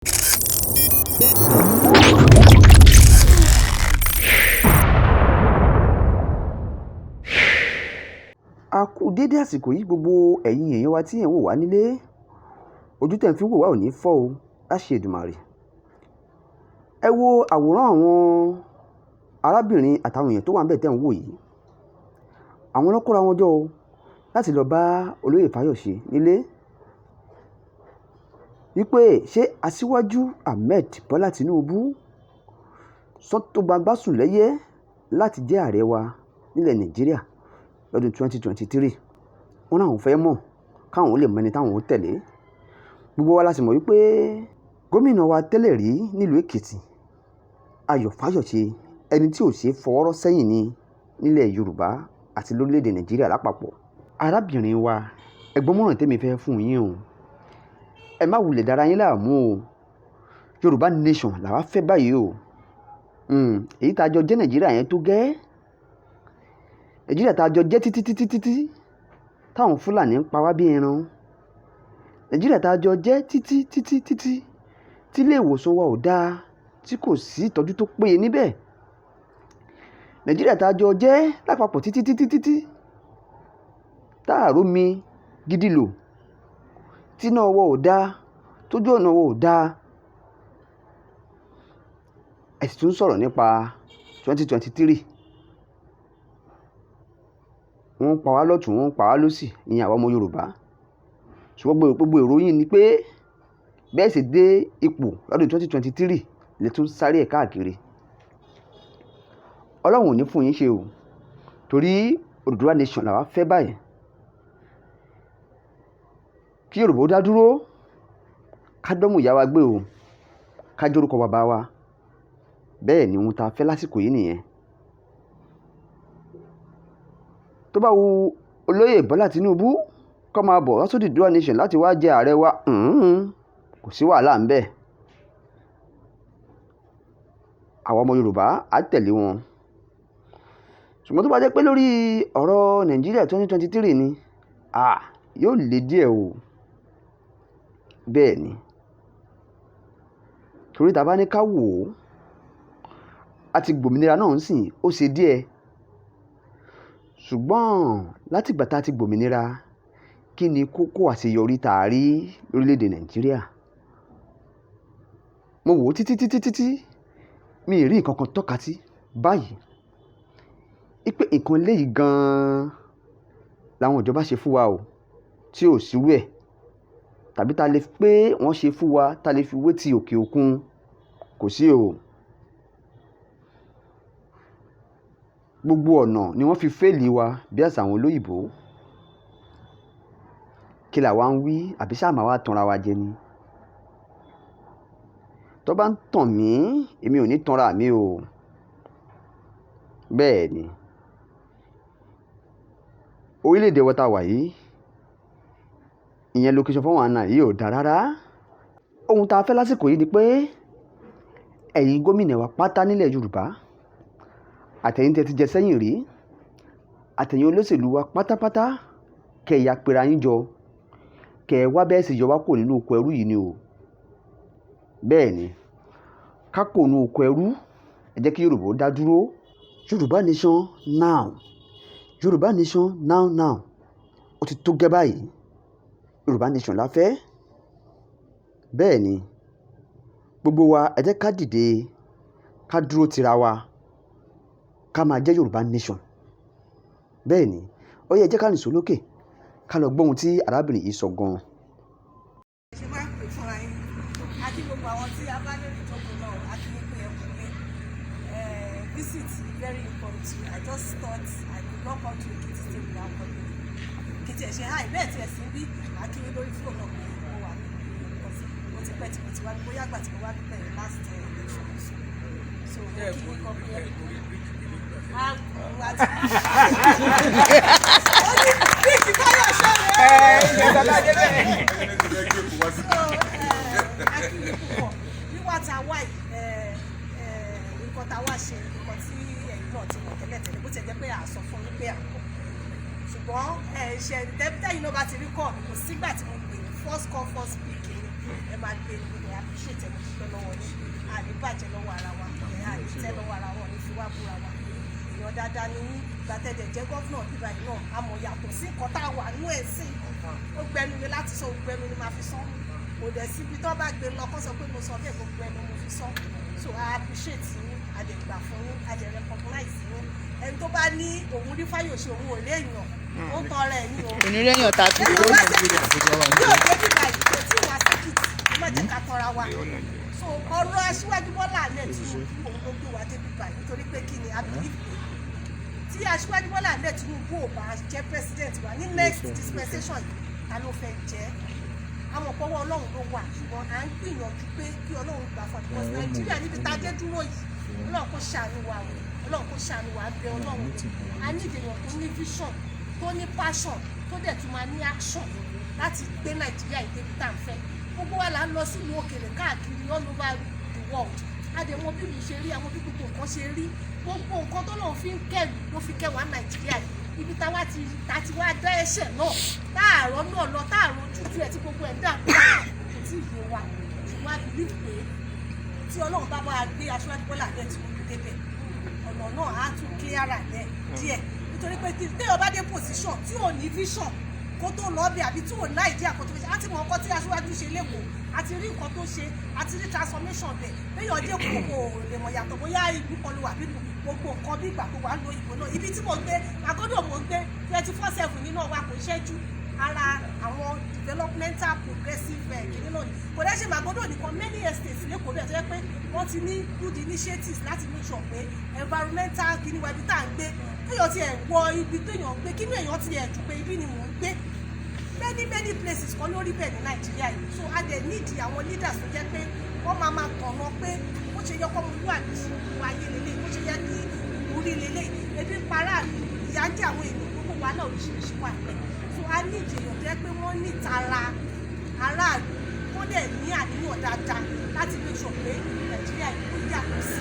A kú dédé àsìkò yìí, gbogbo ẹ̀yin èèyàn wa tí ẹ̀ ń wò wá nílé. Ojú tẹ̀ ń fi wò wá ò ní fọ́ o, láṣẹ Èdùmàrè. Ẹ wo àwòrán àwọn arábìnrin àtàwọn èèyàn tó wà níbẹ̀ tẹ̀ ń wò yìí. Àwọn ló kóra wọn jọ o láti lọ bá olóyè Fáyọ̀ṣe nílé, wípé ṣé Aṣíwájú Ahmed Bọ́lá Tinubu sọ tó gbangba sùn lẹ́yẹ láti jẹ́ ààrẹ wa nílẹ̀ Nàìjíríà lọ́dún 2023. Wọ́n náà fẹ́ mọ̀ káwọn lè mọ ẹni táwọn ó tẹ̀lé. Gbogbo wa la sì mọ̀ wípé gómìnà wa tẹ́lẹ̀ rí nílùú Èkìtì, Ayọ̀ Fáyọ̀ṣe, ẹni tí ò ṣe é fọwọ́rọ́ sẹ́yìn ni nílẹ̀ Yorùbá àti lórílẹ̀‐èdè Nàìjíríà lápapọ̀. Arábìnrin wa, ẹgbọ́n mọ̀ràn tèmi fẹ́ fún yín o. Ẹ má wulẹ̀ dára yín láàmú o. Yorùbá nation làwa fẹ́ báyìí o. Èyí tá a jọ jẹ́ Nàìjíríà yẹn tó gẹ́. Nàìjíríà tá a jọ jẹ́ títí títí títí táwọn Fúlàní ń pa wá bí ẹran. Nàìjíríà tá a jọ jẹ́ títí títí títí tí ilé ìwòsàn wa ò dáa, tí kò sí ìtọ́jú tó péye níbẹ̀. Nàìjíríà tá a jọ jẹ́ lápapọ̀ títí títí títí tá a rómi gidi lò, tí iná wa ò dáa, tójú ọ̀nà wa ò dáa. Ẹ sì tún sọ̀rọ̀ nípa 2023. Wọ́n ń pa wá lọ́tùn, wọ́n ń pa wá lósì, ìyẹn àwa ọmọ Yorùbá. Ṣùgbọ́n gbogbo èrò yín ni pé bẹ́ẹ̀ sì dé ipò lọ́dún 2023 lè tún sáré ẹ̀ káàkiri. Ọlọ́run ò ní fún yín ṣe o, torí Odùduwà nation làwa fẹ́ báyìí. Kí Yorùbá ó dá dúró, ká dọ́mú ìyá wa gbé o, ká jórúkọ bàbá wa. Bẹ́ẹ̀ ni ohun tá a fẹ́ lásìkò yìí nìyẹn. Tó bá wu olóyè Bọ́lá Tinubu kó máa bọ̀ wá sódì Odùduwà nation láti wá jẹ ààrẹ wa, kò sí wàhálà ńbẹ̀. Àwa ọmọ Yorùbá á tẹ̀lé wọn. Ṣùgbọ́n tó bá jẹ́ pé lórí ọ̀rọ̀ Nàìjíríà 2023 ni, yóò le díẹ̀ o. Bẹ́ẹ̀ ni. Torí tá a bá ní ká wò ó, a ti gbòmìnira náà ń sìn, ó ṣe díẹ̀. Ṣùgbọ́n láti ìgbà tá a ti gbòmìnira, kí ni kókó àṣeyọrí tá a rí lórílẹ̀ èdè Nàìjíríà? Mo wò ó títí títí títí, mi ì rí nǹkan kan tọ́ka sí báyìí wípé nǹkan eléyìí gan-an làwọn ìjọba ṣe fún wa o, tí ò sí irú ẹ̀, tàbí ta lè pé wọ́n ṣe fún wa ta lè fi wé ti òkè òkun, kò sí o. Gbogbo ọ̀nà ni wọ́n fi féèlì wa bí àṣà àwọn olóyìnbó. Kí là wá ń wí, àbí ṣá máa wá tanra wa jẹ ni? Tó bá ń tàn mí, èmi ò ní tanra mi o. Bẹ́ẹ̀ ni. Orílẹ̀-èdè wa tá wà yìí, ìyẹn location 419 yìí ò dáa rárá. Ohun tá a fẹ́ lásìkò yìí ni pé ẹ̀yin gómìnà wa pátá nílẹ̀ Yorùbá, àtẹ̀yin tí ẹ ti jẹ sẹ́yìn rí, àtẹ̀yin olóṣèlú wa pátápátá, kẹ́ ẹ ya pera yín jọ, kẹ́ ẹ wá bẹ́ẹ̀ sì yọ wá kúrò nínú oko ẹrú yìí ni o. Bẹ́ẹ̀ ni. Ká kúrò nínú oko ẹrú, ẹ jẹ́ kí Yorùbá ó dá dúró. Yorùbá nation now. Yorùbá nation now now. Ó ti tó gẹ́ báyìí. Yorùbá nation la fẹ́. Bẹ́ẹ̀ ni. Gbogbo wa ẹ jẹ́ ká dìde, ká dúró tira wa, ká máa jẹ́ Yorùbá nation. Bẹ́ẹ̀ ni. Ó yẹ, ẹ jẹ́ ká nìṣó lókè, ká lọ gbọ́ ohun tí arábìnrin yìí sọ gan-an. Ṣe máa ń pè fúnra yín àti gbogbo àwọn tí a bá lórí ìjókòó náà, a kí yín pé ẹ kú lé. Visit very impromptu. I just thought I could not come to Ekiti State without calling you. Kì í tiẹ̀ ṣe hi bẹ́ẹ̀ tiẹ̀ sí bí màá kí yín lórí fóònù náà pé mo wà ní, because ó ti pẹ́ tí mo ti wá, bóyá àgbà tí mo wá nípẹ̀ last election. So mo kí yín kọ́ pé a kú àti ó ní bíkì báyọ̀ ṣẹlẹ̀. So akínyìn púpọ̀ wíwá tá a wá yìí, nǹkan tá a wá ṣe, nǹkan tí ẹ̀yin náà ti mọ̀ tẹ́lẹ̀tẹ́lẹ̀, bó ti jẹ́ pé à sọ fún yín pé à ń bọ̀, ṣùgbọ́n ṣe tẹ́yìn náà bá ti rí kọ́ mi, kò sígbà tí mo pè ní first call, first pick ni. Ẹ máa gbé ẹ appreciate ẹ. Mo dúpẹ́ lọ́wọ́ yín. Àní bàjẹ́ lọ́wọ́ ara wa, ẹ àní tẹ́ lọ́wọ́ ara wọn, ní fi wá búra wa. Èèyàn dáadáa ni yín. Gbàtẹ́dẹ̀ jẹ́ governor bíbá yìí náà, àmọ́ yàtọ̀ sí nǹkan tá a wà nú ẹ̀ sí, ó gbẹnu mi láti sọ, ó gbẹnu ni màá fi sọ. Kò dẹ̀ síbi tó bá gbé lọ kó sọ pé mo sọ bẹ́ẹ̀, gbogbo ẹnu mo fi sọ. So I appreciate yín, a dẹ̀ gbà fún yín, a dẹ̀ recognize yín. Ẹni tó bá ní òun rí Fáyọ̀ṣe, òun ò rí èèyàn, ó ń tọrọ ẹ̀ ní o. Onírẹ̀yìn ọ̀tá tí Ẹni tó bá ṣe yóò dé bíbá yìí, kò tí ì wá sẹ́kìtì, ẹ má jẹ́ ká tọra wa. So ọ̀rọ̀ Aṣíwájú Bọ́lá Ahmed Tinubu, òun ló gbé wa dé bíbá yìí, nítorí pé kí ni, a believe pé tí Aṣíwájú Bọ́lá Ahmed Tinubu ò bá jẹ́ president wa ní next dispensation yìí, ta ló fẹ́ jẹ́? Àwọn ọ̀pọ̀wọ́ Ọlọ́run ló wà, ṣùgbọ́n à ń gbìyànjú pé kí Ọlọ́run gbà fún àtúkọ̀ sí Nàìjíríà níbi tá a dé dúró yìí. Ọlọ́run kó ṣàánú wa o, Ọlọ́run kó ṣàánú wa. Bẹ Ọlọ́run. A ní ìdènà tó ní vision, tó ní passion, tó dẹ̀ tún máa ní action láti gbé Nàìjíríà yìí débi tá à ń fẹ́. Gbogbo wa là ń lọ sílùú òkèèrè káàkiri, all over the world. A dẹ̀ mọ bí ìlú ṣe rí, àwọn bí gbogbo nǹkan ṣe rí. Gbogbo nǹkan tó lóun fi ń kẹ́rù ló fi kẹ́ wa Nàìjíríà yìí. Ibi táwa ti ta ti wá dá ẹ̀ṣẹ̀ náà, táàrọ̀ náà lọ, táàrọ̀ ojútùú ẹ̀ tí gbogbo ẹ̀ dà kò tí ì yé wa. Ṣùgbọ́n a believe pé tí Ọlọ́run bá bá gbé Aṣíwájú Bọ́lá Ahmed Tinubu débẹ̀, ọ̀nà náà á tún clear dẹ̀ díẹ̀, nítorí pé tí téèyàn bá dé position tí ò ní vision kó tó lọ bí, àbí tí ò ní idea kó tó fi ṣe, á ti mọ nǹkan tí Aṣíwájú ṣe lẹ́kọ̀ọ́, a ti rí nǹkan tó ṣe, a ti rí transformation bẹ̀. Béèyàn dé kó kò lè mọ̀ yàtọ̀ bóyá ìlú kan ló wà bí gbogbo nǹkan bí ìgbà tó wà ń lo ìbò náà. Ibi tí mo gbé Magodo, mo gbé 24/7 nínú wa, kò ṣẹ́jú. Ara àwọn developmental progressive kìíní náà ni. Kò dẹ́ ṣe Magodo nìkan, many estates lẹ́kọ̀ọ́ bẹ́ẹ̀ tó yẹ pé wọ́n ti ní good initiatives láti make sure pé environmental kìíní wa, ibi tá à ń gbé, kéèyàn ti ẹ̀ wọ ibi téèyàn gbé, kínú èèyàn ti ẹ̀ dùn pé ibi ni mò ń gbé. Many many places kan lórí bẹ́ẹ̀ ní Nàìjíríà yìí. So a dẹ̀ need àwọn leaders tó jẹ́ pé wọ́n máa máa tọ̀nà pé bó ṣe yẹ kọ́ ọmọlúwàbí ṣe wọ ayé lélẹ̀, bó ṣe yẹ kí ìlú rí lélẹ̀. Ebi ń para àlù, ìyà ń jẹ àwọn èèyàn, gbogbo wàhálà oríṣiríṣi wà pẹ́. So a need èèyàn tó jẹ́ pé wọ́n ní tara aráàlú, kó dẹ̀ ní àníyàn dáadáa láti make sure pé Nàìjíríà yìí ó yàtọ̀ sí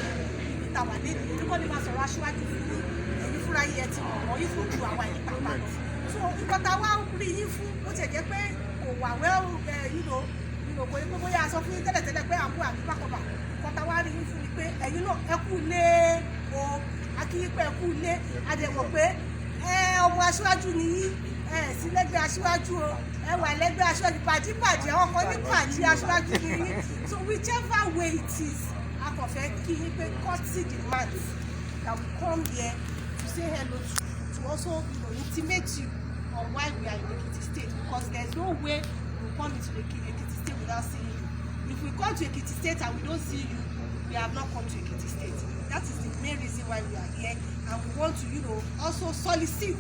ibi táwa lẹ́nu. Èmi kọ́ ni máa sọ̀rọ̀ aṣíwájú fún yín, ẹ̀yin fúnra yín ẹ ti mọ̀ wọ́n yín fún ju àwa yìí pàápàá lọ. So nǹkan tá a wá rí yín fún, ó tiẹ̀ jẹ́ pé kò wà well, kò ní pé bóyá a sọ fún yín tẹ́lẹ̀tẹ́lẹ̀ pé àbúrò àbí bákọ̀bà. Nǹkan tá a wá rí yín fún ni pé ẹ̀yin náà, ẹ kú lé o, a kí yín pé ẹ kú lé. A dẹ̀ mọ̀ pé ẹ ọmọ aṣíwájú ni yín. Ẹ sí lẹ́gbẹ̀ẹ́ aṣíwájú o, ẹ wà lẹ́gbẹ̀ẹ́ aṣíwájú, pàdípàdé àwọn kan ní pàdí aṣíwájú ni yín. So whichever way it is, a kàn fẹ́ kí yín pé courtesy demands that we come here to say hello to also intimate you on why we are in Ekiti State, because there is no way we will come into the Ekiti State without seeing you. If we come to Ekiti State and we don't see you, we have not come to Ekiti State. That is the main reason why we are here, and we want to also solicit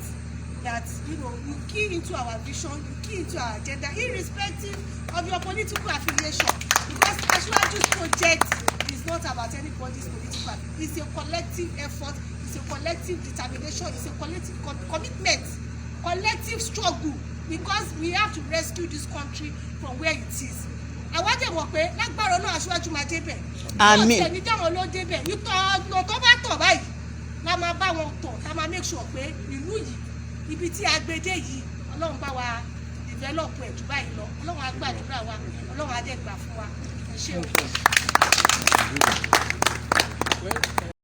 that you key into our vision, you key into our agenda, irrespective of your political affiliation, because Asiwaju's project is not about anybody's political. It's a collective effort, it's a collective determination, it's a collective commitment, collective struggle, because we have to rescue this country from where it is. Àwa dẹ̀ mọ̀ pé lágbára náà, Aṣíwájú máa débẹ̀. Àmín. Yóò tẹ̀ ní dáwọn ló débẹ̀. Ìtọ̀ ọ̀nà tó bá tọ̀ báyìí la máa bá wọn tọ̀, tá máa make sure pé ìlú yìí, ibi tí a gbé dé yìí, Ọlọ́run bá wa develop ẹ̀ jù báyìí lọ. Ọlọ́run á gbàdúrà wa, Ọlọ́run á dẹ̀ gbà fún wa. Ẹ ṣé o.